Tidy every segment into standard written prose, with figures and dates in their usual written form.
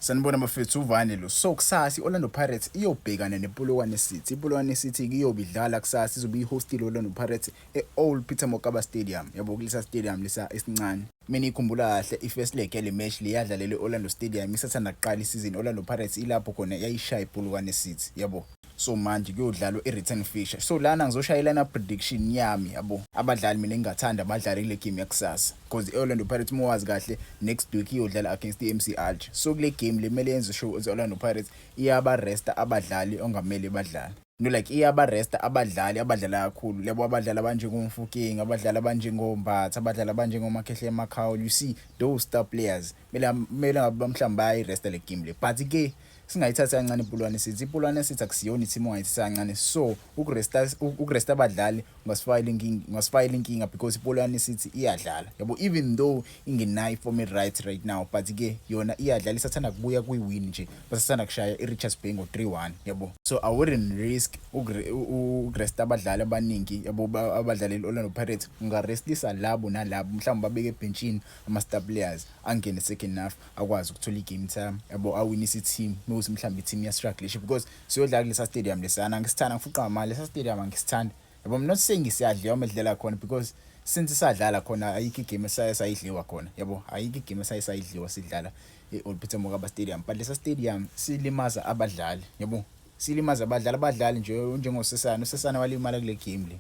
Sanibona bafethu, uvane lo. So kusasa i-Orlando Pirates iyobhekana nePolokwane City. IPolokwane City iyobe idlala kusasa, izobe ihostile Orlando Pirates e-Old Peter Mokaba Stadium. Yabo, kulesa stadium lesa esincane. Mina ikhumbula kahle i-first leg yale match le yadlalelwe e-Orlando Stadium isathanda kuqala isizini. Orlando Pirates ilapho khona yayishaya iPolokwane City, yabo. So manje kuyodlalwa i-return fixture. So lana ngizoshaya i-line prediction yami, yabo. Abadlali mina engingathanda abadlali kule game yakusasa. Because i-Orlando Pirates, uma wazi kahle, next week iyodlala against i-MC Alger. So kule game le kumele yenze sure ukuthi Orlando Pirates iyabaresta abadlali ongamele badlale. No, like, iyabaresta abadlali abadlala kakhulu. Lebo abadlali abanjengoMofokeng, abadlali abanjengoMbatha, abadlali abanjengoMakhehle Makhaula. You see those star players. Kumele ngabe mhlawumbe bayayiresta le game le. But ke singayithathi kancane iPolokwane City. IPolokwane City akusiyona i-team ongayithatha kancane. So ukuresta abadlali ungasifakela inkinga because iPolokwane City iyadlala. Yabo, even though ingenayo i-form right now, but ke yona iyadlala, isathanda kubuya kwi-win nje. Basathanda kushaya i-Richards Bay ngo-3-1, yabo. So I wouldn't risk ukuresta abadlali abaningi, yabo, abadlalela Orlando Pirates. Ungarestisa labo nalabo, mhlawumbe babeke ebhenchini ama-star players angene second half, akwazi ukuthola i-game time, yabo, awinise i-team mewuthi mhlawumbe i-team iya-struggle because siyodlala kulesa stadium lesana. Angisithanda ngifuqa ngamali lesa stadium, angisithandi, yabo. I'm not saying siyadliwa uma edlala khona because since sadlala khona ayikho igame esaye sayidliwa khona, yabo, ayikho igame esaye sayidliwa sidlala e-Old Peter Mokaba Stadium, but lesa stadium silimaza abadlali, yabo, silimaza abadlali. Abadlali nje njengoSesane, uSesane walimala kule game le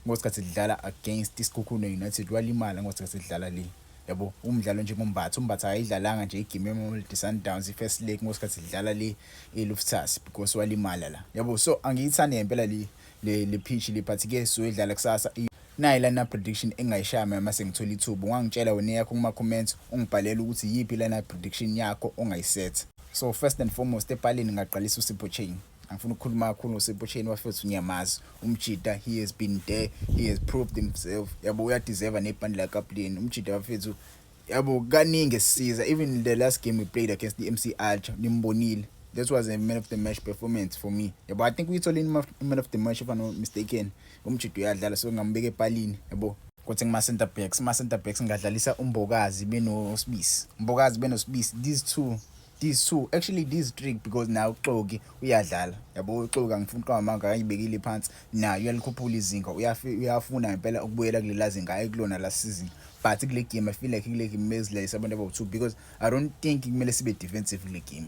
ngosikhathi sidlala against iSekhukhune United, walimala ngosikhathi sidlala le, yabo. Umdlalo njengoMbatha, uMbatha ayidlalanga nje igame yeMamelodi Sundowns i-first leg ngosikhathi sidlala le eLoftus because walimala la, yabo. So angiyithandi ngempela le pitch le, but ke sizoyidlala kusasa. Nayi lana prediction engayishaya mina mase ngithola ithuba. Ungangitshela wena yakho kuma-comments, ungibhalele ukuthi yiphi lana prediction yakho ongayisetha. So first and foremost, epalini ngaqalisa uSipho Chaine. Angifuni ukukhuluma kakhulu ngoSipho Chaine, bafethu, ngiyamazi umjida. He has been there, he has proved himself, yabo. Uyadeserve nebhandi lakapuleni umjida, bafethu, yabo. Kaningi esisiza. Even the last game we played against the MC Alger, nimbonile, that was a man of the match performance for me, yabo. I think uyitholile man of the match, if I'm not mistaken. Umjida uyadlala, so ngambeka epalini, yabo. Kuthi kuma-center backs, kuma-center backs ngingadlalisa uMbokazi benoSibisi, Mbokazi benoSibisi, these two, actually these three, because now uXoki uyadlala, yabo. UXoki, angifuni uqamba, ayibekile phansi naye, uyalikhuphula izinga, uyafuna ngempela ukubuyela kulela zinga ayikulona last season. But kule game, I feel like kule game mezidlalisa abantu abawu-two because I don't think kumele sibe defensive kule game.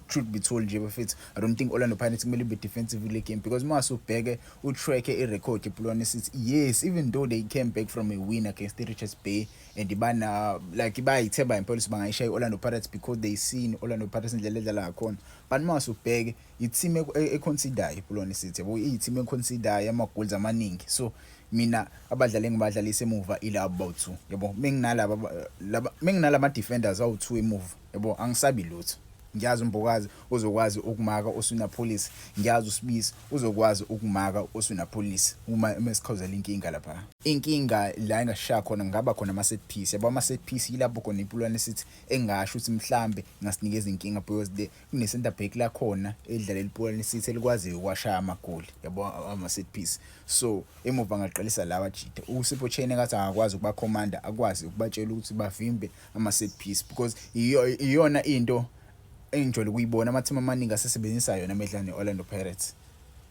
Truth be told nje, bafethu, I don't think Orlando Pirates kumele ibe defensive kule game because uma usubheke utrack i-record yePolokwane City, yes, even though they came back from a win against the Richards Bay and ibana like bayayithemba impela ukuthi bangayishaya i-Orlando Pirates because they seen Orlando Pirates indlela edlala ngakhona, but uma usubheke i-team econsider iPolokwane City, yabo, iyi-team econsider ama-goals amaningi. So mina abadlali engibadlalisa emuva ilabo bawu-two, yabo. Menginalaba laba, menginalama defenders awu-two emuva, yabo, angisabi lutho. Ngiyazi uMbokazi uzokwazi ukumaka u-Oswin Appollis, ngiyazi uSibisi uzokwazi ukumaka u-Oswin Appollis uma mesikhawuzela inkinga lapha. Inkinga la engashaya khona ngaba khona ama-set piece, yabo. Ama-set piece yilapho khona iPolokwane City engasho ukuthi mhlambe ingasinikeza inkinga because the kune-center back lakhona edlalela iPolokwane City elikwaziyo ukwashaya amagoli, yabo, ama-set piece. So emuva ngaqalisa lawa jida uSipho Chaine ngathi angakwazi ukubakhomanda, akwazi ukubatshela ukuthi bavimbe ama-set piece because iyona into engijwayele ukuyibona ama-team amaningi asesebenzisa yona emidlalo ne-Orlando Pirates.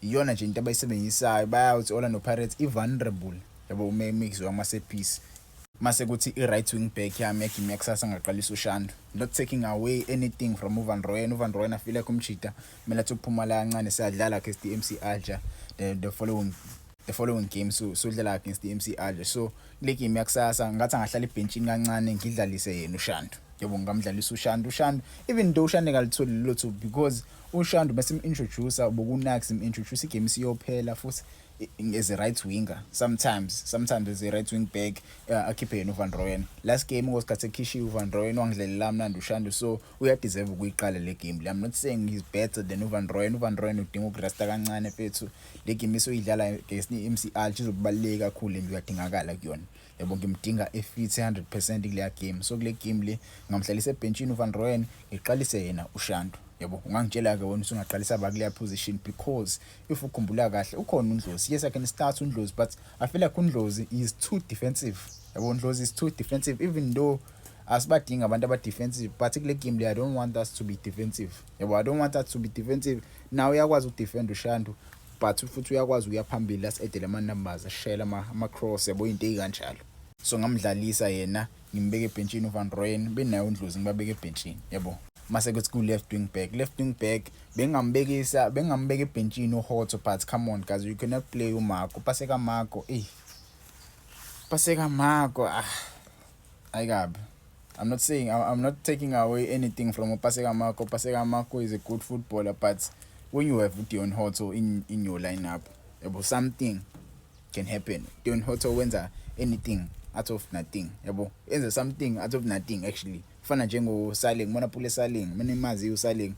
Iyona nje into abayisebenzisayo, bayawuthi Orlando Pirates i-vulnerable, yabo, uma kuziwa ama-set piece. Mase kuthi i-right wing back yami yegame yakusasa ngaqalisa uShandu, not taking away anything from uVan Rooyen. UVan Rooyen, I feel like umjida kumele athi ukuphuma la kancane, siyadlala against the MC Alger the following game, so sodlala against the MC Alger. So kule game yakusasa ngathi angahlala ebhenchini kancane, ngidlalise yena uShandu, yabo. Ngamdlalisa uShandu. UShandu, even though uShandu engalitholi lelo thuba because uShandu bese introduce bokunax introduce igame isiyophela futhi as a right winger, sometimes as a right wing back, akhiphe yena uVan Rooyen. Last game ngosikhathi ekhishiwe uVan Rooyen, wangidlalela mnandi uShandu, so uyadeserve ukuyiqala le game le. I'm not saying he's better than uVan Rooyen. UVan Rooyen udinga ukuresta kancane, mfethu. Le game esoyidlala against i-MC Alger izokubaluleka kakhulu and uyadingakala kuyona, yabo. Ngimdinga efit 100% kuleya game. So kule game le ngamhlalisa ebhenchini uVan Rooyen, ngiqalise yena uShandu, yabo. Ungangitshela-ke wena usungaqalisa ba kuleya position because if ukhumbula kahle ukhona uNdlozi. Yes, I can start uNdlozi, but I feel like uNdlozi is too defensive, yabo. uNdlozi is too defensive even though Asibadingi abantu aba-defensive, but kule game le I don't want us to be defensive, yabo. I don't want us to be defensive. Now uyakwazi ukudefend uShandu, but futhi uyakwazi ukuya phambili, asi-addele ama-numbers, ashayele ama-cross, yabo, into ey'kanjalo. So ngamdlalisa yena, ngimbeke ebhentshini uVan Rooyen, benayo uNdlozi, ngibabeke ebhentshini, yabo. Mase kuthi ku-left wing back, left wing back bengingambekisa, bengingambeka ebhentshini uHotto, but come on guys, you cannot play uMarco, Paseka Mako, eh, Paseka Mako, ah, ayikabi. I'm not saying, I'm not taking away anything from Paseka Mako. Paseka Mako is a good footballer, but when you have Deon Hotto in your lineup, yabo, something can happen. Deon Hotto wenza anything out of nothing, yabo, enza something out of nothing actually. Fana njengo Saleng, Monnapule Saleng, mina imazi uSaleng.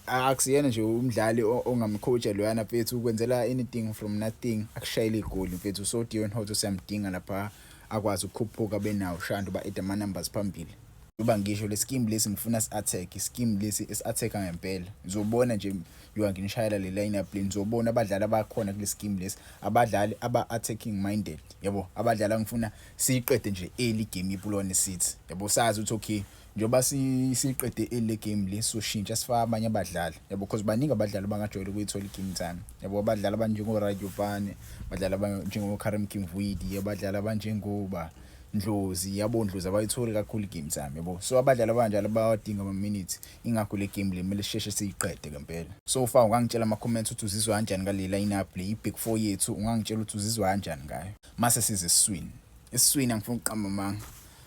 Akusiyena nje umdlali ongamcoacha loyana, mfethu, ukwenzela anything from nothing, akushayele igoli, mfethu. So Deon Hotto siyamdinga lapha, akwazi ukukhuphuka benawo Shandu, ba-add ama-numbers phambili. Ngoba ngisho le scheme lesi ngifuna si-attack, scheme lesi esi-attack ngempela. Ngizobona nje njengoba nginishayela le lineup le, nizobona abadlali abakhona kule scheme lesi, abadlali aba-attacking minded, yabo, abadlali angifuna siyiqede nje early game iPolokwane City, yabo. Sazi ukuthi okay, njengoba siyiqede early le game le, soshintsha sifake abanye abadlali, yabo, because baningi abadlali abangajwayele ukuyithola i-game time, yabo. Abadlali abanjengo-Radiopane, abadlali abanjengo-Karim Kimvuidi, abadlali abanjengoba Ndlozi, yabo, Ndlozi abayitholi kakhulu i-game time, yabo. So abadlali abanjalo bayawadinga ama-minutes, ingakho le game le kumele sisheshe siyiqede ngempela. So far ungangitshela ama-comments ukuthi uzizwa kanjani ngale line-up le, i-big four yethu, ungangitshela ukuthi uzizwa kanjani ngayo. Mase size esiswini, esiswini angifuni ukuqamba amanga,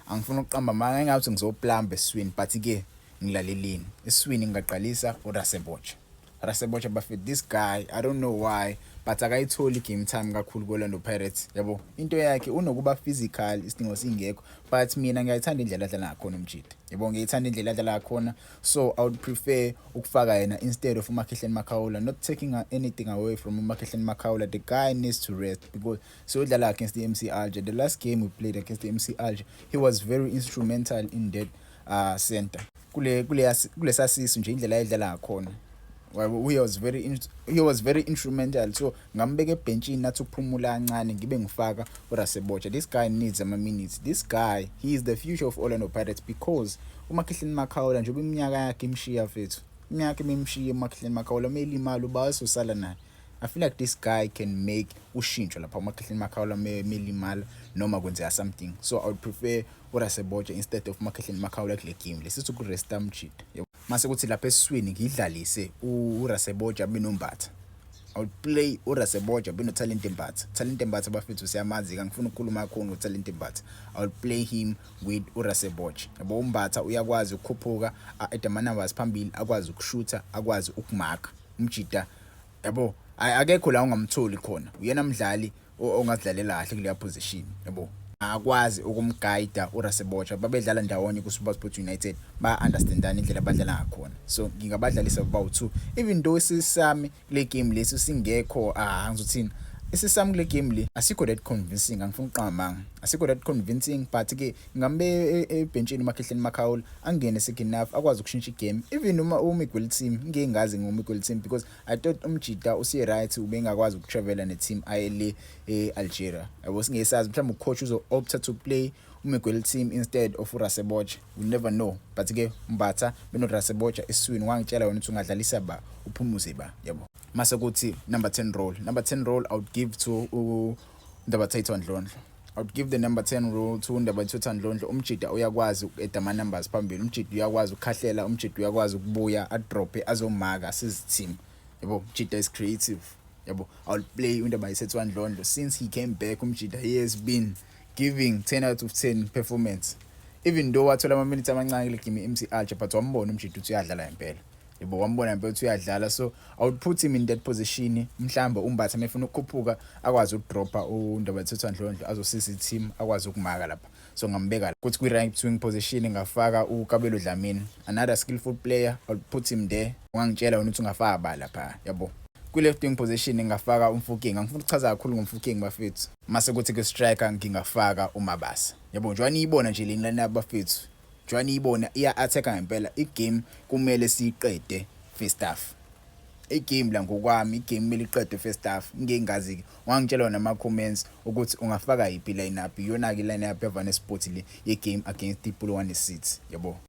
angifuni ukuqamba amanga, engathi ngizoplamba esiswini, but-ke ngilaleleni. Esiswini ngingaqalisa uRasebotja. Rasebotja bafethu, this guy, I don't know why, but akayitholi game time kakhulu ku-Orlando Pirates, yabo. Into yakhe unokuba physical isidingo singekho, but mina ngiyayithanda indlela adlala ngakhona umjida, yabo, ngiyayithanda indlela adlala ngakhona. So I would prefer ukufaka yena instead of uMakhehleni Makhaula. Not taking anything away from uMakhehleni Makhaula, the guy needs to rest because siyodlala against the MC Alger. The last game we played against the MC Alger, he was very instrumental in that center kule kule kulesa sisu nje, indlela ayidlala ngakhona, he was very instrumental. So ngambeka ebhentshini nathi ukuphumula kancane, ngibe ngifaka uRasebotja. This guy needs ama minutes. This guy, he is the future of Orlando Pirates, because uMakhehleni Makhaula, njengoba iminyaka yakhe imshiya, mfethu, iminyaka imshiya uMakhehleni Makhaula, melimala uba esosala naye. I feel like this guy can make ushintsho lapha uMakhehleni Makhaula melimala noma kwenzeka something. So I would prefer uRasebotja instead of uMakhehleni Makhaula kule game lesithi ukuresta umjida. Mase kuthi lapha esiswini ngidlalise uRasebotja benoMbatha. I would play uRasebotja benoTalent Mbatha. Talent Mbatha bafethu siyamazi, angifuni ukukhuluma kakhulu ngoTalent Mbatha. I would play him with uRasebotja, yabo. UMbatha uyakwazi ukukhuphuka, add ama-numbers phambili, akwazi ukushutha, akwazi ukumarka umjida, yabo. Akekho la ungamtholi khona, uyena mdlali ongazidlalela kahle kuleya position, yabo. Akwazi ukumguida uRasebotja, babedlala ndawonye ku-SuperSport United, ba-understandana indlela abadlala ngakhona. So ngingabadlalisa bawu-two, even though isisami kule game lesi singekho, ah, ngizothini, isisami kule game le asikho that convincing, angifuni ukuqamba amanga, asikho that convincing, but ke ngambe ebhentshini uMakhehleni Makhaula angene second half, akwazi ukushintsha igame. Even uma uMiguel Timm, ngeke ngazi ngoMiguel Timm because I thought umjida usiye right, ubengakwazi ukutravela ne-team aye le e-Algeria, yabo. Singesazi mhlawumbe ucoach uzo opta to play uMiguel Timm instead of uRasebotja, we never know. But ke Mbatha benoRasebotja esiswini, wangitshela wena ukuthi ungadlalisa ba, uphumuze ba, yabo. Mase kuthi number 10 role, number 10 role I would give to uNdabayithethwa Ndlondlo. I would give the number 10 role to uNdabayithethwa Ndlondlo. Umjida uyakwazi uku-adda ama-numbers phambili, umjida uyakwazi ukukhahlela, umjida uyakwazi ukubuya adrophe azomaka asize team, yabo. Umjida is creative, yabo. I will play uNdabayithethwa Ndlondlo. Since he came back umjida, he has been giving 10 out of 10 performance, even though wathola ama-minutes amancane kule game i-MC Alger, but wambona umjida ukuthi uyadlala ngempela, yabo, wambona ngempela ukuthi uyadlala. So I would put him in that position. Mhlawumbe uMbatha mefuna ukukhuphuka, akwazi ukudropha uNdabayithethwa Ndlondlo azosiza i-team, akwazi ukumaka lapha. So ngambeka kuthi kwi-right wing position ngafaka uKabelo Dlamini, another skillful player. I would put him there. Ungangitshela wena ukuthi ungafaka ba lapha, yabo. Kwi-left wing position ngingafaka uMofokeng, angifuni ukuchaza kakhulu ngoMofokeng bafethu. Mase kuthi ku-striker ngingafaka uMabasa, yabo. Njengoba niyibona nje le lineup bafethu, njengoba niyibona iya-attack ngempela, igame kumele siyiqede first half. Igame la ngokwami, igame kumele iqedwe first half. Ngeke ngazi-ke, ungangitshela wona ama-comments ukuthi ungafaka yiphi i-line-up. Iyona-ke i-line-up yaVane Sport le ye-game against iPolokwane City, yabo.